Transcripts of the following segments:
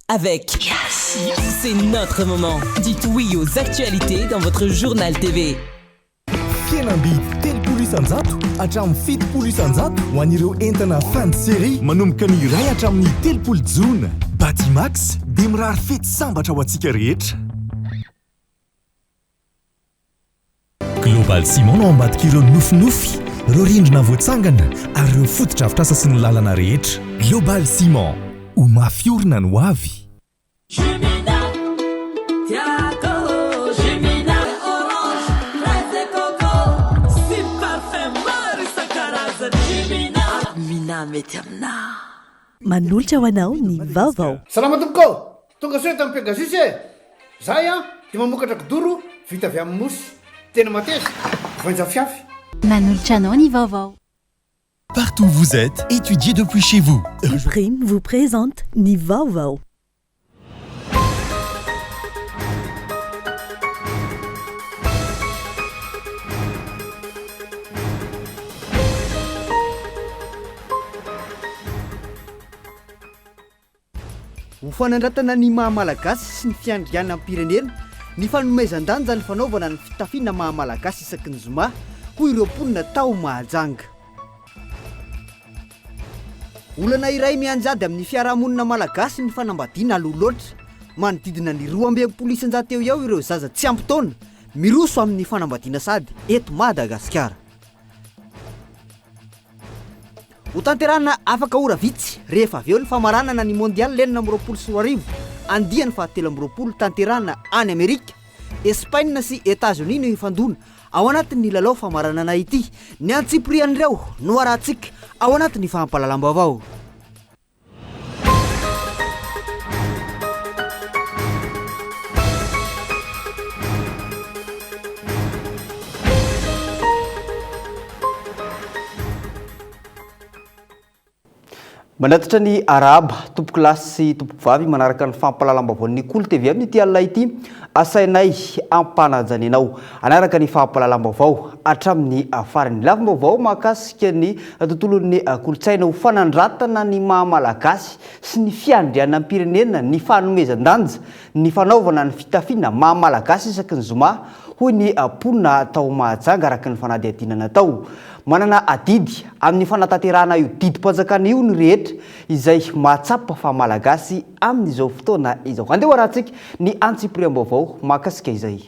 Avec C'est notre moment. Dites oui aux actualités dans votre journal TV. Fihenam-bidy 30% hatramin'ny 70% ho an'ireo entana fin de série manomboka ny iray hatramin'ny 30 jona. Batimax dia mirary fety sambatra ho antsika rehetra. Global Ciment no ao ambadik'ireo nofinofy, ireo rindrina voatsangana ary ireo fotodrafitrasa sy ny lalana rehetra. Global Ciment, ho mafy orina ny ho avy. Jumina, tiako Jumina, orange, fraise et coco sy parfum maro isan-karazany Jumina. Mina mety aminà. Manolotra ho anao ny vaovao. Salama tompoko ô! Tonga soa eto amin'ny Pegasus e! Zahay an dia mamokatra kidoro vita avy amin'ny mousse. Tena mateza, voainjafiafy. Manolotra anao ny vaovao. Partout où vous êtes, étudiez depuis chez vous. Prime vous présente ny vaovao. Ho fanandratana ny maha Malagasy sy ny fiandrianam-pirenena ny fanomezan-danja ny fanaovana ny fitafiana maha Malagasy isaky ny zoma, hoy ireo mponina tao Mahajanga. Olana iray mianjady amin'ny fiarahamonina malagasy ny fanambadiana aloha loatra. Manodidina ny 62% eo eo ireo zaza tsy ampy taona miroso amin'ny fanambadiana sady eto Madagasikara. Hotanterahina afaka ora vitsy rehefa avy eo ny famaranana ny Mondial 2026, andiany faha 23 tanterahina any Amerika. Espaina sy Etazonia no hifandona ao anatin'ny lalao famaranana ity. Ny antsipirian'ireo no arahantsika ao anatin'ny fampahalalam-baovao. Manatitra ny arahaba, tompokolahy sy tompokovavy manaraka ny fampahalalam-baovaon'ny Kolo TV amin'ity alina ity. Asainay ampanajana ianao hanaraka ny fampahalalam-baovao hatramin'ny farany. Lafim-baovao mahakasika ny tontolon'ny kolontsaina ho fanandratana ny maha Malagasy sy ny fiandrianam-pirenena ny fanomezan-danja ny fanaovana ny fitafiana maha Malagasy isaky ny zoma, hoy ny mponina tao Mahajanga araka ny fanadihadiana natao. Manana adidy amin'ny fanatanterahana io didim-panjakana io ny rehetra izay mahatsapa fa Malagasy amin'izao fotoana izao. Andeha ho arahantsika ny antsipiriam-baovao mahakasika izay.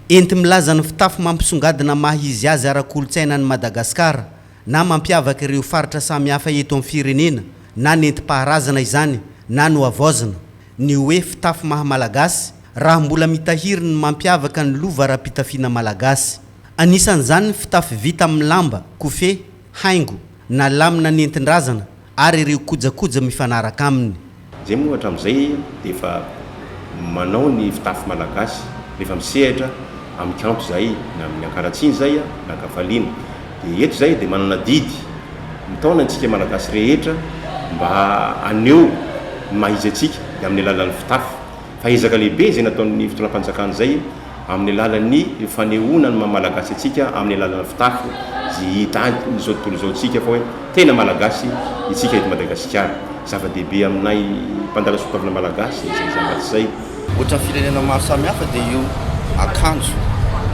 Enti-milaza ny fitafy mampisongadina maha izy azy ara-kolontsaina an'i Madagasikara na mampiavaka ireo faritra samihafa eto amin'ny firenena na nentim-paharazana izany na nohavaozina ny hoe fitafy maha Malagasy raha mbola mitahiry ny mampiavaka ny lova ara-pitafiana malagasy. Anisan'izany ny fitafy vita amin'ny lamba, kofehy, haingo, na lamina nentin-drazana ary ireo kojakoja mifanaraka aminy. Izay moa hatramin'izay dia efa manao ny fitafy malagasy rehefa misehatra amin'ny kanto izahay na amin'ny ankaratsiana izay na ankafaliana. Dia eto izahay dia manana adidy mitaona antsika malagasy rehetra mba haneho ny maha izy antsika dia amin'ny alalan'ny fitafy. Fa ezaka lehibe izay nataon'ny fitondram-panjakana izay amin'ny alalan'ny fanehoana ny maha Malagasy antsika amin'ny alalan'ny fitafy izay hitan'izao tontolo izao antsika fa hoe tena Malagasy isika eto Madagasikara. Zava-dehibe aminay mpandala soatoavina Malagasy izay zavatra izay. Ohatran'ny firenena maro samihafa dia io akanjo,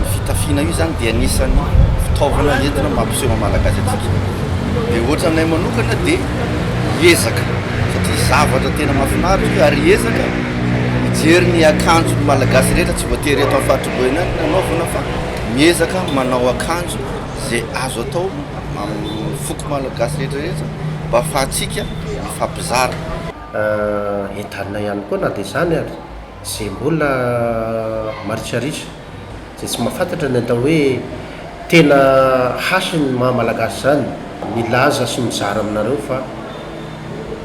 ny fitafiana io izany dia anisan'ny fitaovana entina mampiseho maha Malagasy antsika. Dia ohatranay manokana dia hiezaka satria zavatra tena mahafinaritra io ary hiezaka Mijery ny akanjon'ny Malagasy rehetra, tsy voatery eto amin'ny faritry Boeny ihany ny anaovana fa miezaka manao akanjo izay azo atao amin'ny foko Malagasy rehetra rehetra mba ahafahantsika mifampizara. Entanina ihany koa na dia izany ary izay mbola marisarisa, izay tsy mahafantatra ny atao hoe tena hasin'ny maha Malagasy izany, milaza sy mizara aminareo fa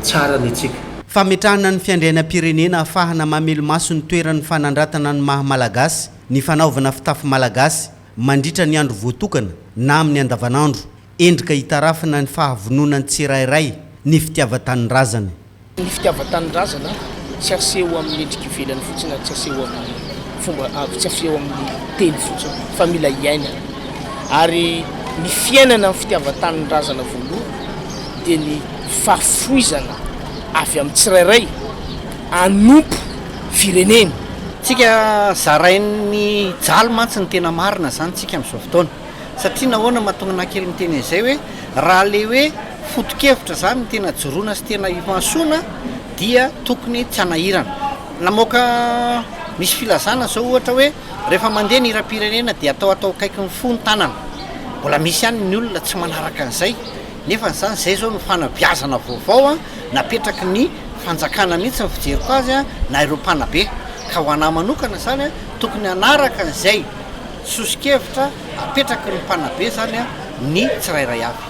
tsara ny antsika. Fametrahana ny fiandrianam-pirenena ahafahana mamelo-maso ny toeran'ny fanandratana ny maha Malagasy, ny fanaovana fitafy malagasy mandritra ny andro voatokana na amin'ny andavanandro, endrika itarafana ny fahavononan'ny tsirairay ny fitiavan-tanindrazany. Ny fitiavan-tanindrazana tsy aseho amin'ny endrika ivelany fotsiny ary tsy aseho amin'ny fomba, tsy aseho amin'ny teny fotsiny fa mila iainana. Ary ny fiainana ny fitiavan-tanindrazana voalohany dia ny fahafoizana avy amin'ny tsirairay. hanompo firenena. Tsika zarain'ny jaly mantsy ny tena marina zany tsika amin'izao fotoana. Satria nahoana mahatonga anah kely miteny an'izay hoe raha le hoe foto-kevitra zany no tena joroana sy tena imasoana dia tokony tsy hanahirana. Namoaka misy filazana zao ohatra hoe rehefa mandeha ny hiram-pirenena dia atao atao akaikin'ny fo ny tanana. Mbola misy ihany ny olona tsy manaraka an'izay. Nefa izany izay izao no fanabeazana vaovao napetraky ny fanjakana mihitsy ny fijeriko azy na ireo mpanabe. Ka ho anah manokana izany tokony hanaraka an'izay soso-kevitra apetraky ny mpanabe izany ny tsirairay avy.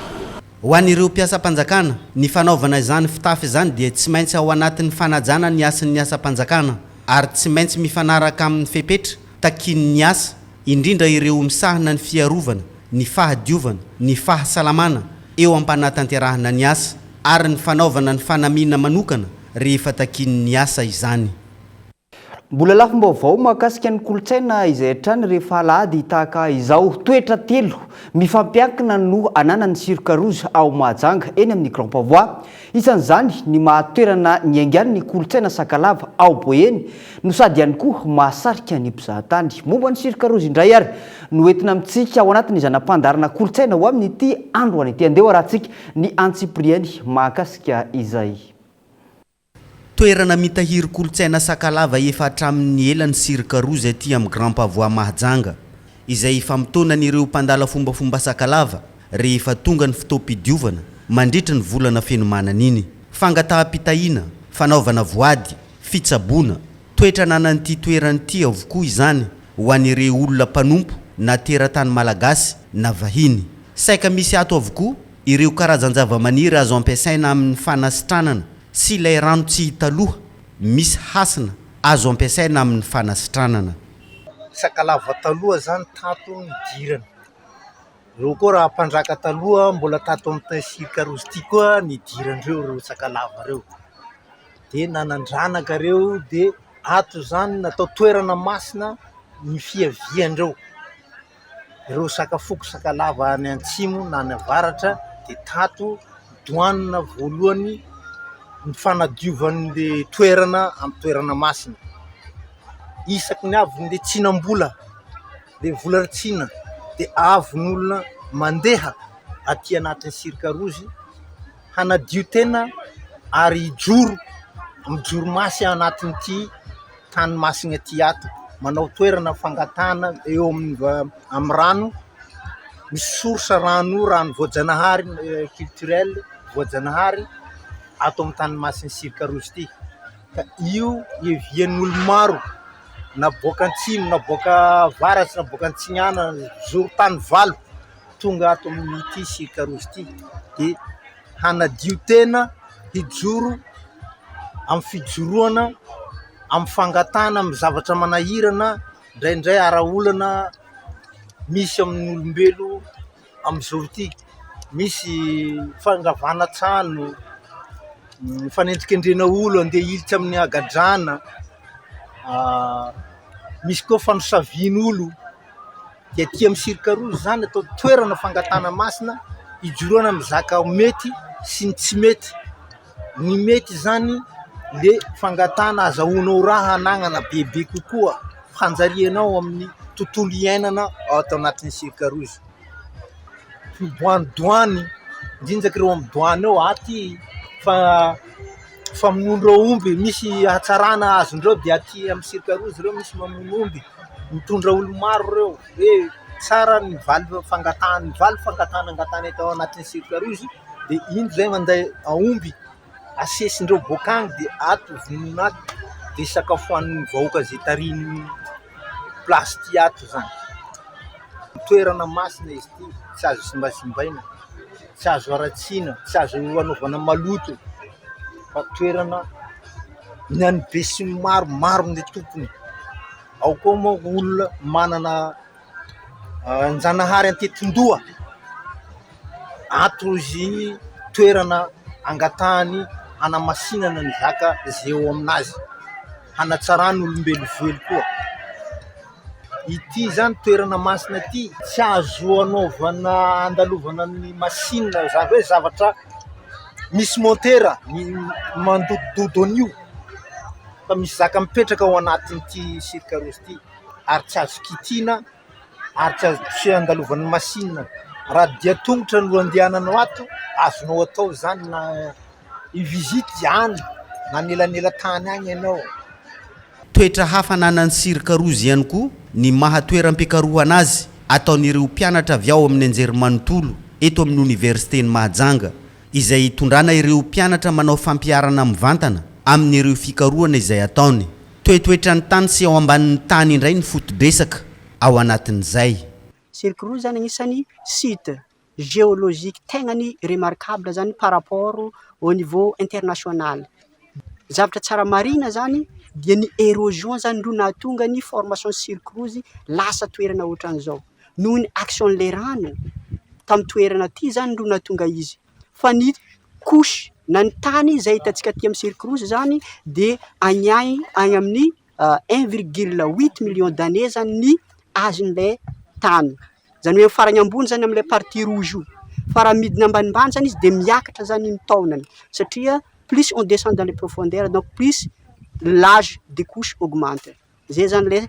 Ho an'ireo mpiasam-panjakana, ny fanaovana izany fitafy izany dia tsy maintsy ao anatin'ny fanajana ny hasin'ny asam-panjakana ary tsy maintsy mifanaraka amin'ny fepetra takian'ny asa indrindra ireo misahana ny fiarovana, ny fahadiovana, ny fahasalamana eo am-panatanterahana ny asa, ary ny fanaovana ny fanamiana manokana rehefa takian'ny asa izany. Mbola lafim-baovao mahakasika ny kolontsaina izay hatrany rehefa alahady tahaka izao. Toetra telo mifampiankina no ananan'ny Cirque Rouge ao Mahajanga, eny amin'ny Grand Pavois. Isan'izany ny maha toerana niaingan'ny kolontsaina Sakalava ao Boeny no sady ihany koa mahasarika ny mpizahatany. Momba ny Cirque Rouge indray ary no entina amintsika ao anatin'ny zana-pandaharana kolontsaina ho amin'ity androany ity. Andeha ho arahantsika ny antsipiriany mahakasika izay. Toerana mitahiry kolontsaina Sakalava efa hatramin'ny ela ny Cirque Rouge aty amin'ny Grand Pavois Mahajanga, izay ifamotoanan'ireo mpandala fombafomba Sakalava rehefa tonga ny fotoam-pidiovana mandritry ny volana fenomanana iny. Fangataham-pitahiana, fanaovana voady, fitsaboana, toetra ananan'ity toerana ity avokoa izany ho an'ireo olona mpanompo na teratany malagasy na vahiny. Saika misy ato avokoa ireo karazan-javamaniry azo ampiasaina amin'ny fanasitranana sy ilay rano tsy hita loha misy hasina azo ampiasaina amin'ny fanasitranana. Sakalava taloha zany tato nidirana. Reo koa raha mpanjaka taloha mbola tato amin'ity cirque rouge ity koa nidirandreo reo sakalava reo. De nanan-dranaka reo de ato zany natao toerana masina ny fiaviandreo. Ireo sakafoko sakalava any antsimo na any avaratra de tato doanina voalohany ny fanadiovan'le toerana amin'ny toerana masina. Isaky ny avy ny tsinam-bola, le vola tsina dia avy ny olona mandeha aty anatin'ny cirque rouge hanadio tena ary hijoro, mijoro masy anatin'ity tany masina ity ato, manao toerana fangatahana eo amin'ny amin'ny rano, misy source rano, rano voajanahary culturel voajanahary ato amin'ny tany masin'ny cirque rouge ity. Ka io hevian'ny olo maro na boaka antsimo na boaka avaratra na boaka antsignana zoro-tany valo tonga ato amin'ity cirque rouge ity dia hanadio tena hijoro amin'ny fijoroana amin'ny fangatahana amin'ny zavatra manahirana indraindray ara-olana misy amin'ny olombelo amin'izao ity. Misy fandravana trano, fanendrikendrena olo andeha hiditra amin'ny hagadrana, misy koa fanosavian'olo. Dia aty amin'ny cirque rouge zany atao toerana fangatahana masina hijoroana amin'ny zaka mety sy ny tsy mety. Ny mety zany le fangatahana azahoanao raha anagnana bebe kokoa hanjarianao amin'ny tontolo iainana ato anatin'ny cirque rouge. Fiboahan'ny doany, indrindra ireo amin'ny doany ao aty fa famonoan-dreo omby, misy hatsarana azon-dreo dia aty amin'ny cirque rouge ireo misy mamono omby, mitondra olo maro ireo hoe tsara ny valy fangatahana, ny valy fangatahana angatahana tao anatin'ny cirque rouge dia indro zay manday aomby asesindreo boaka agny dia ato vonoina ato dia sakafoanin'ny vahoaka izay tarihin'ny place ty ato zany. Toerana masina izy ity, tsy azo zimbazimbaina, tsy azo haratsiana, tsy azo anaovana maloto fa toerana ny an'ny be sy ny maro, maro ny tompony, ao koa moa olona manana Anjanahary Antetindoha, ato izy toerana angatahany hanamasinana ny zaka izay eo aminazy, hanatsarany olombelo velo koa. Ity zany toerana masina ity tsy azo anaovana andalovana ny masinina izany hoe zavatra misy motera ny mandodododo an'io. Fa misy zaka mipetraka ao anatin'ity cirque rose ity ary tsy azo kitihina ary tsy azo tsy andalovan'ny machine. Raha dian-tongotra no andehananao ato, azonao atao izany na hi-visite any na anelanelan-tany any ianao. Toetra hafa ananan'ny Cirque Rose ihany koa ny maha toeram-pikarohana azy ataon'ireo mpianatra avy ao amin'ny anjerimanontolo eto amin'ny oniversiten'i Mahajanga izay itondrana ireo mpianatra manao fampiharana mivantana amin'ireo fikarohana izay ataony. Toetoetran'ny tany sy ao ambanin'ny tany indray ny foto-dresaka ao anatin'izay. Cirque Rose zany agnisan'ny site géologique tegna ny remarquable zany par rapport au niveau international. Zavatra tsara marihina zany dia ny érosion zany no nahatonga ny formation cirque rouge lasa toerana ohatran'izao. Noho ny action-n'ilay rano tamin'ny toerana aty zany no nahatonga izy. Fa ny couche na ny tany izay hitantsika aty amin'ny cirque rouge zany dia any any any amin'ny un virgule huit million d'années zany ny âge-n'ilay tany. Zany hoe farany ambony zany amin'ilay partie rouge io, fa raha midina ambanimbany zany izy dia miakatra zany ny taonany satria plus on descend dans les profondeurs donc plus l'âge des couches augmente, zay zany le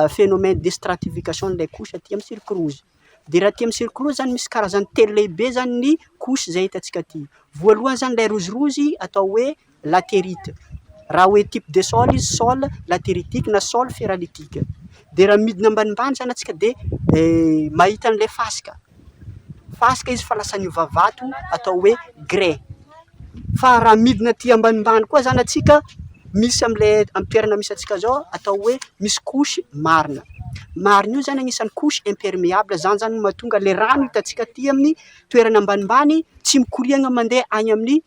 phénomène de stratification an'ilay couche aty amin'ny cirque rouge. De raha aty amin'ny cirque rouge zany misy karazany telo lehibe zany ny couche zay hitantsika aty, voalohany zany ilay rougerouge atao hoe latérite, raha hoe type de sol izy sol latéritique na sol feralitique, de raha midina ambanimbany zany antsika de mahita an'ilay fasika, fasika izy fa lasa niova vato atao hoe grès, fa raha midina aty ambanimbany koa zany antsika misy am'le am'toerana misy antsika zao atao hoe misy couche marne, marne io zany anisan'ny couche imperméable zany zany no mahatonga le rano hitantsika aty amin'ny toerana ambanimbany tsy mikoriana mandeha any amin'ny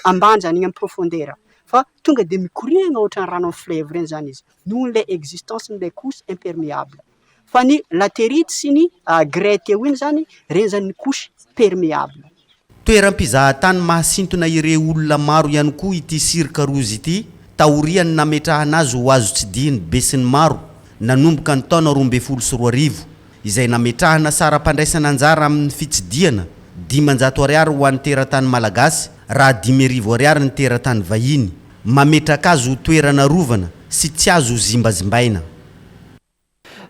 ambany zany eny amin'ny profondeur fa tonga dia mikoriana ohatran'ny rano amin'ny fleuve ireny zany izy noho ilay existence-n'ilay couche imperméable. Fa ny latérite sy ny grès teo iny zany, ireny zany ny couche perméable. Toeram-pizahatany mahasintona ireo olona maro ihany koa ity Cirque Rouge ity taorian'ny nametrahana azy ho azo tsidihin'ny besinimaro nanomboka ny taona 2012. izay nametrahana saram-pandraisana anjara amin'ny fitsidihana, 500 ariary ho an'ny teratany malagasy raha 5000 ariary ny teratany vahiny, mametraka azy ho toerana arovana sy tsy azo zimbazimbaina.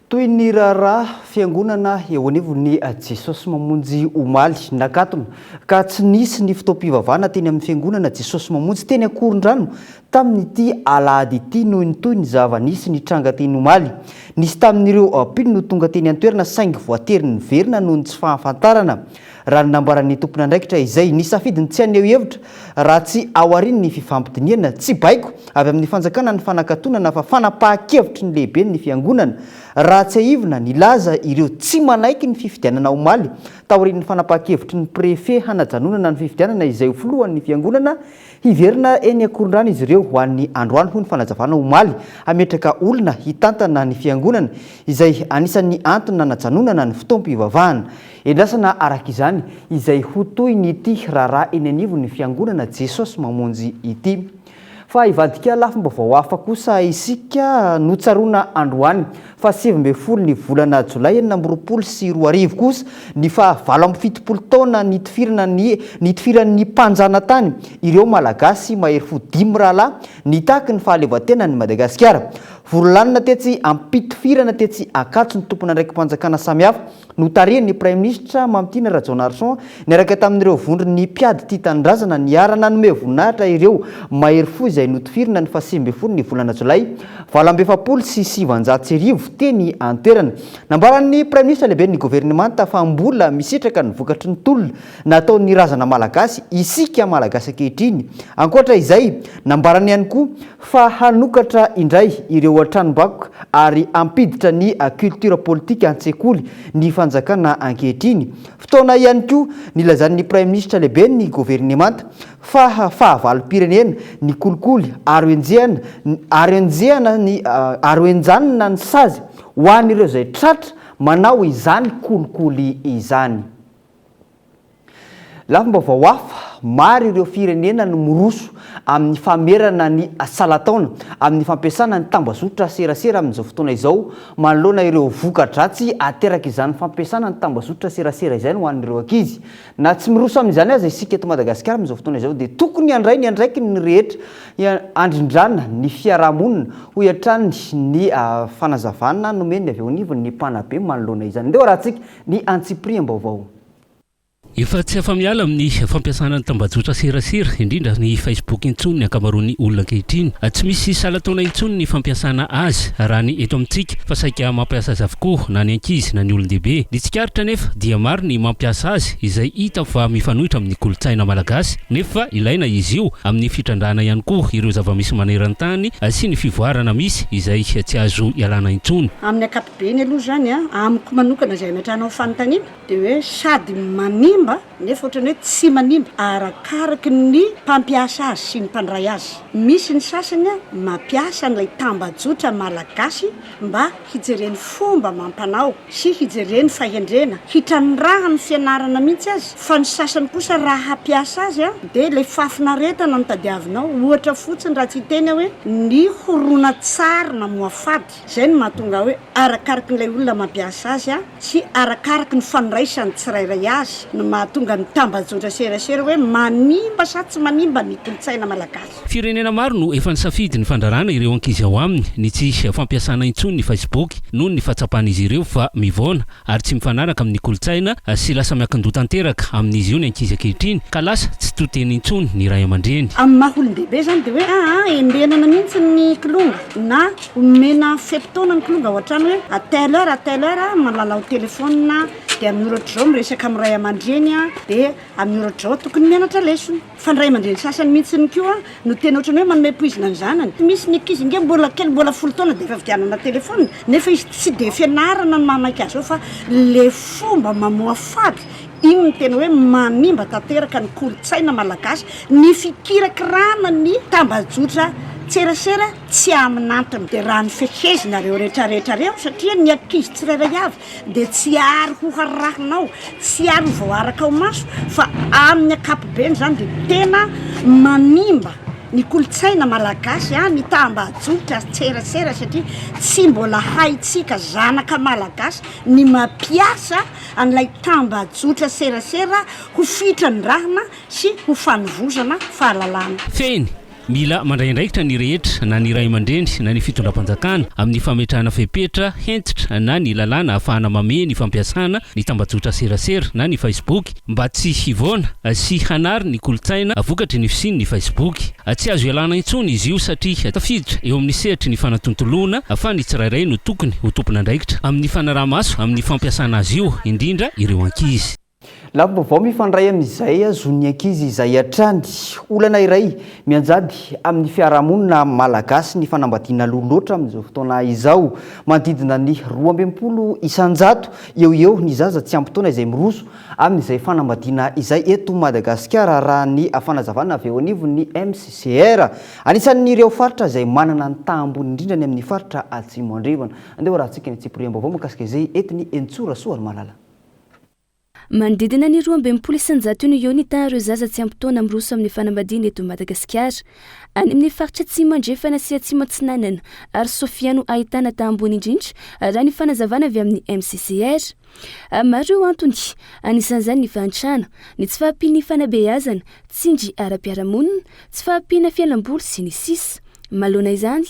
Toy ny raharaha fiangonana eo anivon'ny Jesosy Mamonjy omaly, nakatona ka tsy nisy ny fotoam-pivavahana teny amin'ny fiangonana Jesosy Mamonjy teny Ankorondrano Tamin'ity alahady ity noho ny toy ny zava-nisy nitranga teny omaly. Nisy tamin'ireo mpino no tonga teny an-toerana saingy voatery niverina noho ny tsy fahafantarana, raha ny nambaran'ny tompon'andraikitra izay nisafidy ny tsy haneho hevitra raha tsy aorian'ny fifampidinihana. Tsy baiko avy amin'ny fanjakana ny fanakatonana fa fanapahan-kevitry ny lehiben'ny fiangonana. Raha tsiahivina, nilaza ireo tsy manaiky ny fifidianana omaly taorian'ny fanapahan-kevitry ny prefe hanajanonana ny fifidianana izay ho filohan'ny fiangonana Hiverina eny Ankorondrano izy ireo ho an'ny androany, hoy ny fanazavana omaly, hametraka olona hitantana ny fiangonana, izay anisan'ny antony nanajanonana ny fotoam-pivavahana. Endrasana araka izany izay ho tohin'ity raharaha eny anivon'ny fiangonana Jesosy Mamonjy ity. Fa hivadika lafim-baovao hafa kosa isika, notsaroana androany faha 19 ny volana jolay 2026 kosa ny faha 78 taona nitifirana ny nitifiran'ny mpanjanatany ireo Malagasy mahery fo dimy rahalahy nitaky ny fahaleovantenan'i Madagasikara. Vory lanona tetsy am-pitifirana tetsy Ankatso ny tompon'andraiki-panjakana samihafa Notarihin'ny Praiminisitra Mamitiana Rajaonarison niaraka tamin'ireo vondron'ny mpiady tia tanindrazana niara-nanome voninahitra ireo mahery fo izay notifirina ny faha 19 ny volana jolay 1948 teny an-toerana. Nambaran'ny Praiminisitra lehiben'ny governemanta fa mbola misitraka ny vokatry ny tolona nataon'ny razana malagasy isika Malagasy ankehitriny. Ankoatra izay, nambarany ihany koa fa hanokatra indray ireo tranombakoka ary hampiditra ny culture politique an-tsekoly ny fanjakana ankehitriny. Fotoana ihany koa nilazan'ny Praiminisitra lehiben'ny governemanta fa fahavalom-pirenena ny kolikoly ary henjehana ary henjehana ny ary hohenjanina ny sazy ho an'ireo izay tratra manao izany kolikoly izany. Lafim-baovao hafa, maro ireo firenena no miroso amin'ny famerana ny salan-taona amin'ny fampiasana ny tambazotra serasera amin'izao fotoana izao manoloana ireo voka-dratsy aterak'izany fampiasana ny tambazotra serasera izany ho an'ireo ankizy. Na tsy miroso amin'izany aza isika eto Madagasikara amin'izao fotoana izao dia tokony handray ny andraikiny ny rehetra handrindrana ny fiaraha-monina, hoy hatrany ny fanazavana nomen'ny avy eo anivon'ny mpanabe manoloana izany. Andeha hoarahantsika ny antsipiriam-baovao. Efa tsy afa-miala amin'ny fampiasana ny tambajotra serasera, indrindra ny Facebook intsony ny ankamaroan'ny olona ankehitriny. Tsy misy salan-taona intsony ny fampiasana azy raha ny eto amintsika fa saika mampiasa azy avokoa na ny ankizy na ny olon-dehibe. Ny tsikaritra anefa dia maro ny mampiasa azy izay hita fa mifanohitra amin'ny kolontsaina malagasy nefa ilaina izy io amin'ny fitrandrahana ihany koa ireo zava-misy maneran-tany sy ny fivoarana misy izay tsy azo ialana intsony. Amin'ny ankapobeny aloha izany, amiko manokana izay ametrahanao fanontaniana, Dia hoe sady manimba nefa ohatran'ny hoe tsy manimba arakaraky ny mpampiasa azy sy ny mpandray azy. Misy ny sasany mampiasa an'ilay tambajotra malagasy mba hijereny fomba amam-panao sy hijereny fahendrena, hitrandrahany fianarana mihitsy aza, fa ny sasany kosa raha hampiasa azy dia ilay fahafinaretana no tadiavinao, ohatra fotsiny raha tsy hiteny aho hoe ny horonantsary mamoafady. Izay no mahatonga hoe arakarakin'ilay olona mampiasa azy sy arakaraky ny fandraisan'ny tsirairay azy no mahatonga ny tambajotra serasera hoe manimba sa tsy manimba ny kolontsaina malagasy. Firenena maro no efa nisafidy ny fandrarana ireo ankizy ao aminy ny tsy fampiasana intsony ny Facebook noho ny fahatsapan'izy ireo fa mivaona ary tsy mifanaraka amin'ny kolontsaina sy lasa miankin-doha tanteraka amin'izy io ny ankizy ankehitriny ka lasa tsy to teny intsony ny ray aman-dreny. Amin'ny maha olon-dehibe izany dia hoe aa embenana mihitsy ny kilonga na omena fe-potoana ny kilonga ao an-trano hoe à telle heure à telle heure malalao telephone dia amin'ny ora ohatr'izao miresaka amin'ny ray aman-dreny dia amin'ny ora ohatr'izao tokony mianatra lesona. Fa ny ray aman-dreny sasany mihitsiny koa no tena ohatran'ny hoe manome poizina ny zanany. Misy ny ankizy ange mbola kely, mbola 10 taona dia efa vidianana telephone, nefa izy tsy dia fianarana no mahamaika azy eo fa le fomba mamoafady, iny no tena hoe manimba tanteraka ny kolontsaina malagasy, ny fikirakirana ny tambajotra tserasera tsy amin'antony. Dia raha ny fehezinareo retraretra reo satria ny ankizy tsirairay avy dia tsy ary ho harahinao, tsy ary ho voaaraka ao maso fa amin'ny ankapobeny izany dia tena manimba ny kolontsaina malagasy ny tambajotra serasera satria tsy mbola haintsika zanaka malagasy ny mampiasa an'ilay tambajotra serasera ho fitrandrahana sy ho fanovozana fahalalana. Fehiny, Mila mandray andraikitra ny rehetra, na ny ray aman-dreny na ny fitondram-panjakana, amin'ny fametrahana fepetra hentitra na ny lalàna ahafahana mamehy ny fampiasana ny tambajotra serasera na ny Facebook mba tsy hivaona sy hanary ny kolontsaina vokatry ny fisian'ny Facebook. Tsy azo ialana intsony izy io satria tafiditra eo amin'ny sehatry ny fanatontoloana fa ny tsirairay no tokony ho tompon'andraikitra amin'ny fanaraha-maso amin'ny fampiasana azy io, indrindra ireo ankizy. Lafim-baovao mifandray amin'izay zon'ny ankizy izay hatrany. Olana iray mianjady amin'ny fiarahamonina malagasy ny fanambadiana aloha loatra amin'izao fotoana izao. Manodidina ny 62% eo ho eo ny zaza tsy ampy taona izay miroso amin'izay fanambadiana izay eto Madagasikara raha ny fanazavana avy eo anivon'ny MCCR. Anisan'ireo faritra izay manana ny taha ambony indrindra ny amin'ny faritra Atsimo Andrefana. Andeha hoarahantsika ny antsipiriam-baovao mahakasika izay entin'i Henintsoa Rasoarimalala. Manodidina ny 62% eo no eo ny tahan'ireo zaza tsy ampy taona miroso amin'ny fanambadiana eto Madagasikara. Any amin'ny faritra Atsimo Andrefana sy Atsimo Atsinanana ary Sofia no ahitana taha ambony indrindra, raha ny fanazavana avy amin'ny MCCR. Maro ireo antony, anisan'izany ny fahantrana, ny tsy fahampian'ny fanabeazana, tsindry ara-piarahamonina, tsy fahampiana fialamboly, sy ny sisa Manoloana izany,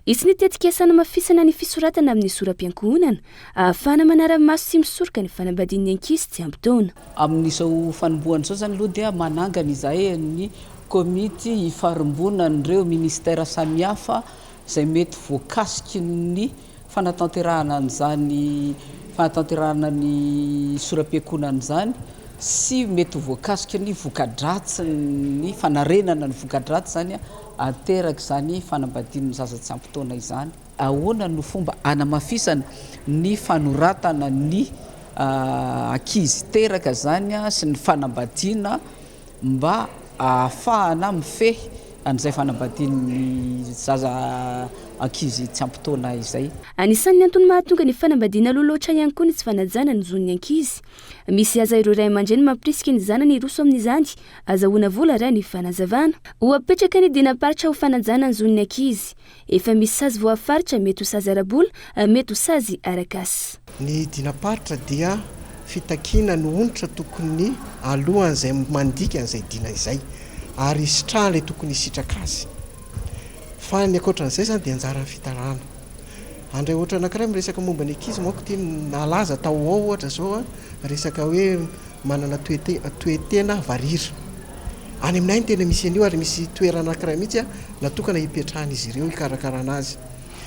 hisy ny tetikasa hanamafisana ny fisoratana amin'ny sora-piankohonana, ahafahana manara-maso sy misoroka ny fanambadian'ny ankizy tsy ampy taona. Amin'izao fanombohana izao izany aloha dia manangana izahay ny komity ifarimbonan'ireo ministera samihafa izay mety voakasiky ny fanatanterahana an'izany fanatanterahana ny sora-piankohonana izany sy mety ho voakasiky ny voka-dratsin'ny fanarenana ny voka-dratsy izany aterak'izany fanambadian'ny zaza tsy ampy taona izany. Ahoana no fomba hanamafisana ny fanoratana ny ankizy teraka izany sy ny fanambadiana mba hahafahana mifehy an'izay fanambadian'ny zaza ankizy tsy ampy taona izay. Anisan'ny antony mahatonga ny fanambadiana aloha loatra ihany koa ny tsy fanajana ny zon'ny ankizy. Misy aza ireo ray aman-dreny mampirisika ny zanany hiroso amin'izany, azahoana vola raha ny fanazavana. Ho apetraka ny dinam-paritra ho fanajana ny zon'ny ankizy. Efa misy sazy voafaritra, mety ho sazy ara-bola, mety ho sazy arak'asa. Ny dinam-paritra dia fitakiana ny onitra tokony alohan'izay mandika an'izay dina izay ary hisitrahan'ilay tokony hisitraka azy. Fa ny ankoatran'izay izany dia anjaran'ny fitarana. Handray ohatra anankiray miresaka momba ny ankizy manko ity nalaza tao ho ao ohatra izao resaka hoe manana toe-tena varira. Any aminay no tena misy an'io ary misy toerana anankiray mihitsy natokana hipetrahan'izy ireo hikarakarana azy.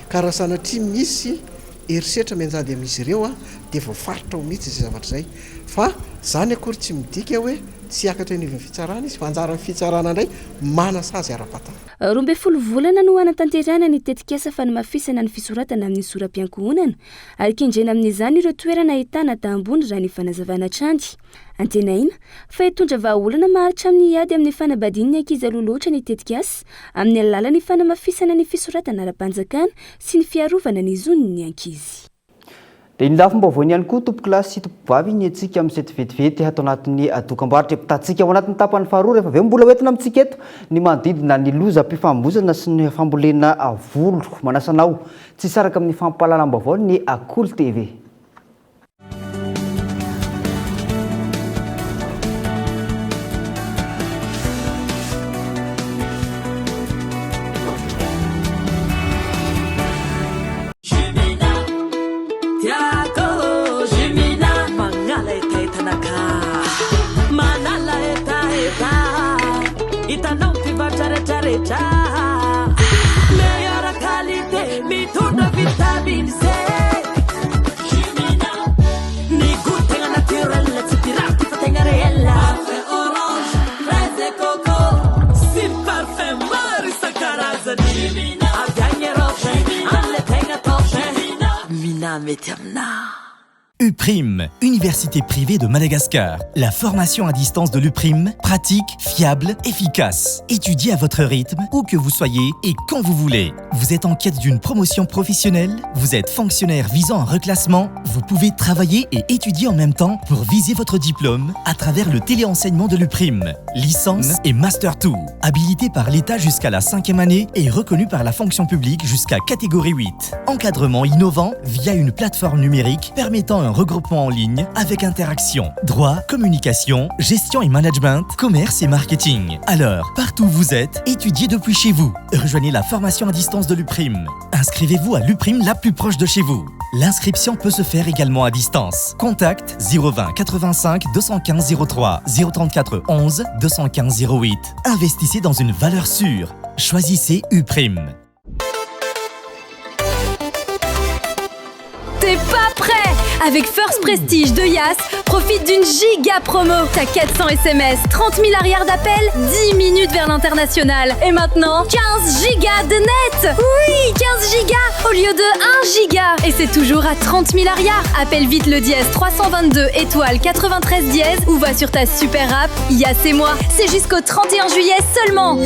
Ka raha sanatria misy herisetra mianjady amin'izy ireo dia voafaritra ao mihitsy izay zavatra izay. Fa izany akory tsy midika hoe tsy hiakatra eny anivon'ny fitsarana izy fa anjaran'ny fitsarana indray manasazy ara-batana. 12 volana no hanatanterahana ny tetikasa fanamafisana ny fisoratana amin'ny sora-piankohonana ary kendrena amin'izany ireo toerana ahitana taha ambony raha ny fanazavana hatrany. Antenaina fa hitondra vahaolana maharitra amin'ny ady amin'ny fanambadian'ny ankizy aloha loatra ny tetikasa amin'ny alalan'ny fanamafisana ny fisoratana ara-panjakana sy ny fiarovana ny zon'ny ankizy. Dia ny lafim-baovaony ihany koa tompokolahy sy tompokovavy ny antsika amin'izay vetivety ato anatin'ny dokambarotra epitantsika ao anatin'ny tapany faharoa rehefa avy eo mbola hoentina amintsika eto ny manodidina ny lozam-pifamoivoizana sy ny fambolena volo. Manasa anao tsy hisaraka amin'ny fampahalalam-baovao ny Kolo TV. UPRIM, Université privée de Madagascar. La formation à distance de l'UPRIM, pratique, fiable, efficace. Étudiez à votre rythme, où que vous soyez et quand vous voulez. Vous êtes en quête d'une promotion professionnelle Vous êtes fonctionnaire visant un reclassement Vous pouvez travailler et étudier en même temps pour viser votre diplôme à travers le téléenseignement de l'UPRIM. Licence et Master 2. Habilité par l'État jusqu'à la cinquième année et reconnu par la fonction publique jusqu'à catégorie 8. Encadrement innovant via une plateforme numérique permettant un regroupement en ligne avec interaction, droit, communication, gestion et management, commerce et marketing. Alors, partout où vous êtes, étudiez depuis chez vous. Rejoignez la formation à distance de l'UPRIM. Inscrivez-vous à l'UPRIM la plus proche de chez vous. L'inscription peut se faire également à distance. Contact 020 85 215 03 034 11 215 08. Investissez dans une valeur sûre. Choisissez UPRIM. T'es pas prêt Avec First Prestige de Yas, profite d'une giga promo. T'as 400 SMS, 30 000 arrières d'appel, 10 minutes vers l'international. Et maintenant, 15 gigas de net Oui, 15 gigas au lieu de 1 giga Et c'est toujours à 30 000 arrières. Appelle vite le dièse 322 étoile 93 dièse ou va sur ta super app Yas et moi. C'est jusqu'au 31 juillet seulement.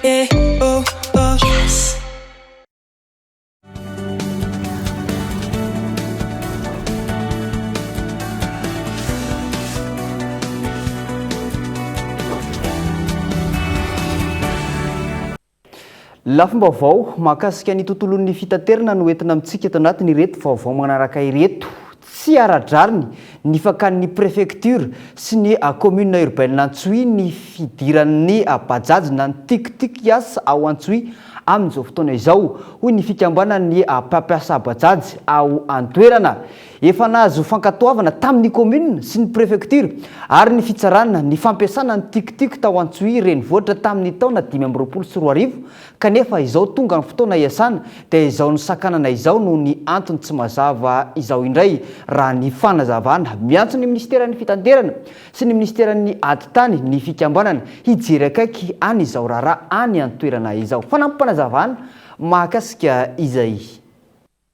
Eh, oh, oh. Yes. Lafim-baovao mahakasika ny tontolon'ny fitaterana no entina amintsika eto anatin'ireto vaovao manaraka ireto. Tsy ara-drariny ny fakan'ny prefecture sy ny commune urbaine Antsohihy ny fidiran'ny bajaj na ny tuk-tuk hiasa ao Antsohihy amin'izao fotoana izao, hoy ny fikambanan'ny mpampiasa bajaj ao an-toerana. Efa nahazo fankatoavana tamin'ny commune sy ny prefecture ary ny fitsarana ny fampiasana ny tuk-tuk tao Antsohihy renivohitra tamin'ny taona 2025 kanefa izao tonga ny fotoana hiasana dia izao nosakanana izao noho ny antony tsy mazava izao indray raha ny fanazavana. Miantso ny minisiteran'ny fitanterana sy ny minisiteran'ny ady tany ny fikambanana hijery akaiky an izao raharaha any an-toerana izao. Fanampim-panazavana mahakasika izay.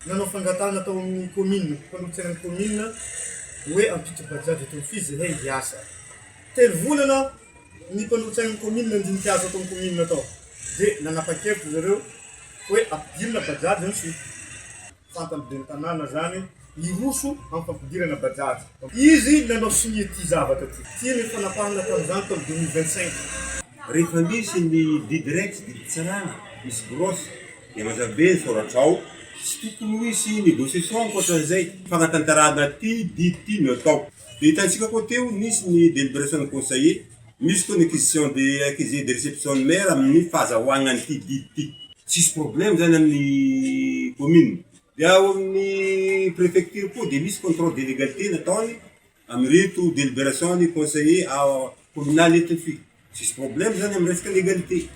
Nanao fangatahana tao amin'ny kaominina, mpanolotsainan'ny kaominina hoe hampiditra bajaj eto amin'ny FIS zahay hiasa. Telo volana ny mpanolotsainan'ny kaominina nandinika azy tao amin'ny kaominina tao dia nanapa-kevitra zareo. Hoe ampidirina bajaj ny Fantan'ny ben'ny tanàna zany hiroso amin'ny fampidirana bajaj. Izy nanao sonia ity zavatra ity. Ity ny fanapahana tamin'izany tamin'ny 2025. Rehefa misy ny didy raikitra, didim-pitsarana, misy grosse dia mazava be ny soratra ao, tsy tokony ho hisy négociation ankoatran'izay, fagnatanterahana ity didy ity no atao. Dia hitantsika koa teo nisy ny délibération ny conseiller, misy koa ny acquisition de accusé de réception ny maire amin'ny fahazahoagna an'ity didy ity. Tsisy problème zany amin'ny commune. Dia ao amin'ny préfecture koa dia misy contrôle de légalité nataony amin'ireto délibération ny conseiller communal eto fy. Tsisy problème zany amin'ny resaka légalité.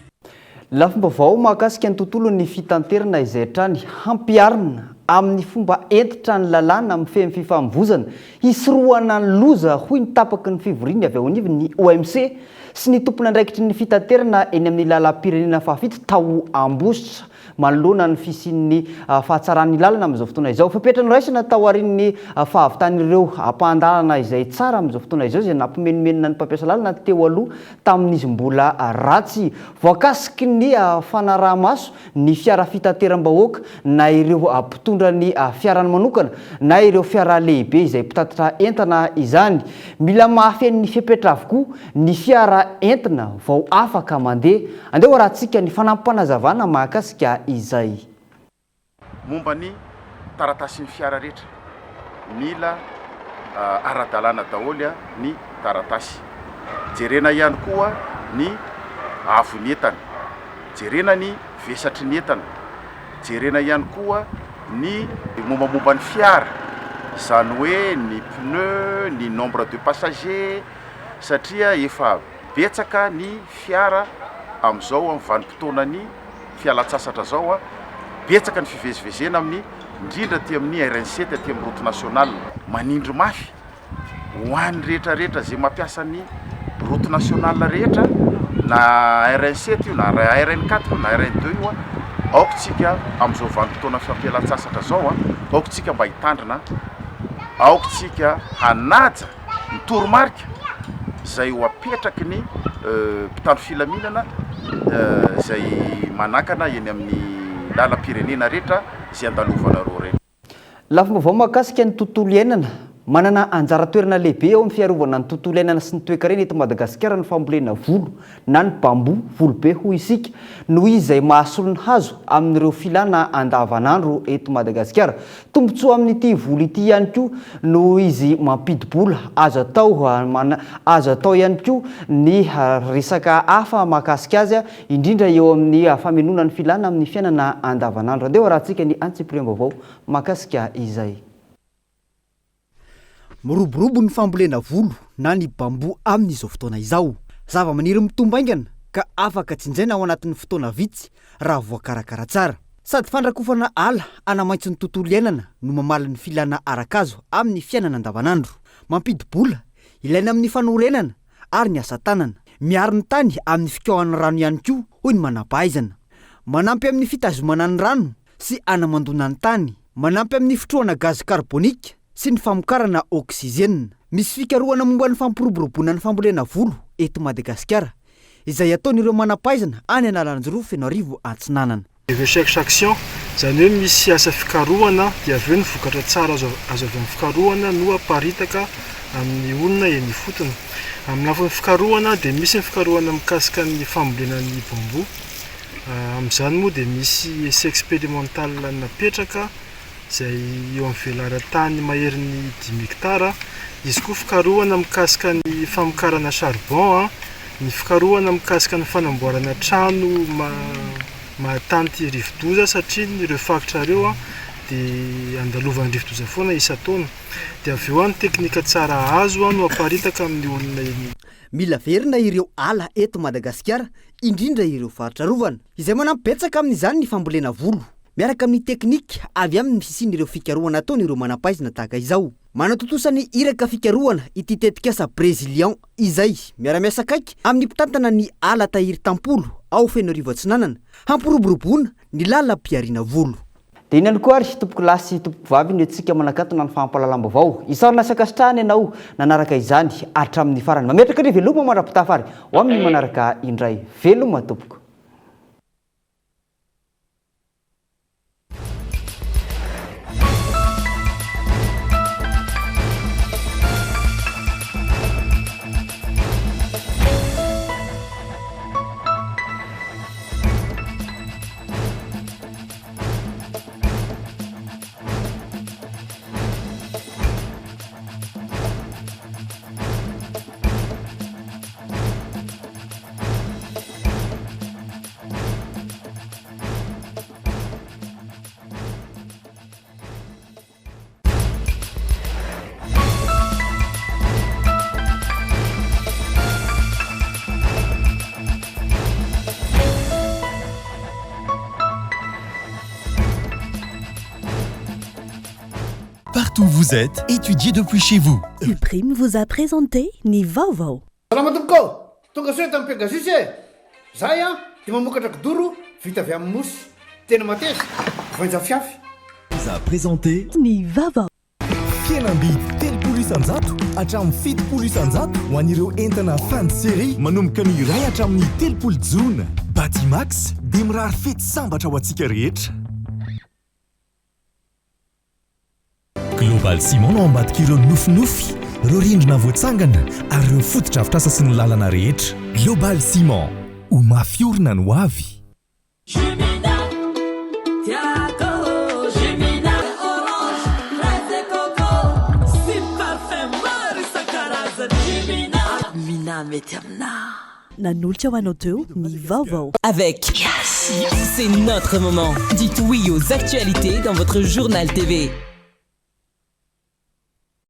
Lafim-baovao mahakasika ny tontolon'ny fitanterana izay hatrany hampiharina amin'ny fomba hentitra ny lalàna mifehy ny fifamoivozana hisorohana ny loza hoy ny tapaky ny fivorian'ny avy ao anivon'ny OMC sy ny tompon'andraikitry ny fitaterana eny amin'ny lalam-pirenena fahafito tao Ambositra manoloana ny fisian'ny fahatsaran'ny lalana amin'izao fotoana izao. Fepetra noraisina taorian'ny fahavitan'ireo ampahan-dalana izay tsara amin'izao fotoana izao izay nampimenomenona ny mpampiasa lalana teo aloha tamin'izy mbola ratsy. Voakasiky ny fanaraha-maso ny fiara fitateram-bahoaka na ireo mpitondra ny fiarany manokana na ireo fiara lehibe izay mpitatitra entana izany. Mila mahafeno ny fepetra avokoa ny fiara entina vao afaka mandeha. Andeha ho arahantsika ny fanampim-panazavana mahakasika izay. Momba ny taratasin'ny fiara rehetra, mila ara-dalàna daholo ny taratasy. Jerena ihany koa ny haavon'ny entana, jerena ny vesatry ny entana, jerena ihany koa ny mombamomba ny fiara, izany hoe ny pneu, ny nombre de passagers, satria efa betsaka ny fiara amin'izao amin'ny vanim-potoanan'ny fialan-tsasatra izao, betsaka ny fivezivezena amin'ny indrindra aty amin'ny RN sept aty amin'ny route nationale. Manindry mafy ho an'ny rehetra rehetra izay mampiasa ny route nationale rehetra na RN sept io na RN quatre io na RN deux io, aoka isika amin'izao vanim-potoana fampialan-tsasatra izao, aoka isika mba hitandrina, aoka isika hanaja. ny toromarika izay ho apetraky ny mpitandro filaminana izay manakana eny amin'ny lalam-pirenena rehetra izay andalovanareo ireny. Lafim-baovao mahakasika ny tontolo iainana. Manana anjara toerana lehibe eo amin'ny fiarovana ny tontolo iainana sy ny toekarena eto Madagasikara ny fambolena volo na ny bambou, volobe hoy isika, noho izy izay mahasolo ny hazo amin'ireo filana andavanandro eto Madagasikara. Tombontsoa amin'ity voly ity ihany koa noho izy mampidi-bola. Azo atao azo atao ihany koa ny resaka hafa mahakasika azy, indrindra eo amin'ny famenoana ny filana amin'ny fiainana andavanandro. Andeha ho arahantsika ny antsipiriam-baovao mahakasika izay. Miroborobo ny fambolena volo na ny bambou amin'izao fotoana izao. Zavamaniry mitombo haingana ka afaka tsinjaina ao anatin'ny fotoana vitsy raha voakarakara tsara. Sady fandrakofana ala hanamaitso ny tontolo iainana no mamaly ny filana ara-kazo amin'ny fiainana andavanandro. Mampidi-bola, ilaina amin'ny fanorenana ary ny asa tanana. Miaro ny tany amin'ny fikaohan'ny rano ihany koa, hoy ny manampahaizana. Manampy amin'ny fitazomana ny rano sy hanamandoana ny tany. Manampy amin'ny fitrohana gaz carbonique sy ny famokarana oksizenina. Misy fikarohana momba ny fampiroboroboana ny fambolena volo eto Madagasikara, izay ataon'ireo manam-pahaizana any Analanjirofo Fenoarivo Atsinanana. Recherche action, izany hoe misy asa fikarohana dia avy eo ny vokatra tsara azo azo avy amin'ny fikarohana no aparitaka amin'ny olona eny ifotony. Amin'ny lafiny fikarohana dia misy ny fikarohana mikasika ny fambolena ny bambou. Amin'izany moa dia misy essai expérimental napetraka izay eo amin'ny velaran-tany maherin'ny dimy hektara. Hisy koa fikarohana mikasika ny famokarana charbon, ny fikarohana mikasika ny fanamboarana trano mahatanty rivodoza satria ireo faritra ireo dia andalovan'ny rivodoza foana isan-taona. Dia avy eo ny teknika tsara azo no aparitaka amin'ny olona eny. Mila averina ireo ala eto Madagasikara, indrindra ireo faritra arovana, izay manampy betsaka amin'izany ny fambolena volo, miaraka amin'ny teknika avy amin'ny fisian'ireo fikarohana ataon'ireo manampahaizana tahaka izao. Manatontosa ny iraka fikarohana ity tetikasa Brésilien izay, miara-miasa akaiky amin'ny mpitantana ny ala tahiry tampolo ao Fenoarivo Atsinanana, hampiroboroboana ny lalam-pihariana volo. Dia iny ihany koa ary tompokolahy sy tompokovavy no entintsika manakatona ny fampahalalam-baovao. Isaorana sy ankasitrahana ianao nanaraka izany hatramin'ny farany. Mametraka ny veloma mandra-pitafa ary ho amin'ny manaraka indray. Veloma tompoko. Partout où vous êtes, étudiez depuis chez vous. Uprime vous a présenté ny vaovao. Salama tompoko ô! Tonga soa eto amin'ny Pegasus e! Zahay an, dia mamokatra kidoro vita avy amin'ny mousse. Tena mateza, voainja fiafy. Vous a présenté. Ny vaovao. Fihenam-bidy 30% hatramin'ny 70% ho an'ireo entana fin de série manomboka ny iray hatramin'ny 30 jona. Batimax dia mirary fety sambatra ho antsika rehetra. Global Ciment no ao ambadik'ireo nofinofy, ireo rindrina voatsangana ary ireo fotodrafitrasa sy ny lalana rehetra. Global Ciment, ho mafy orina ny ho avy. Jumina, tiako Jumina Orange, fraise et coco Sy parfum maro isan-karazany Jumina, Mina mety aminà. Nanolotra ho anao teo ny vaovao. Avec C'est notre moment. Dites oui aux actualités dans votre journal TV.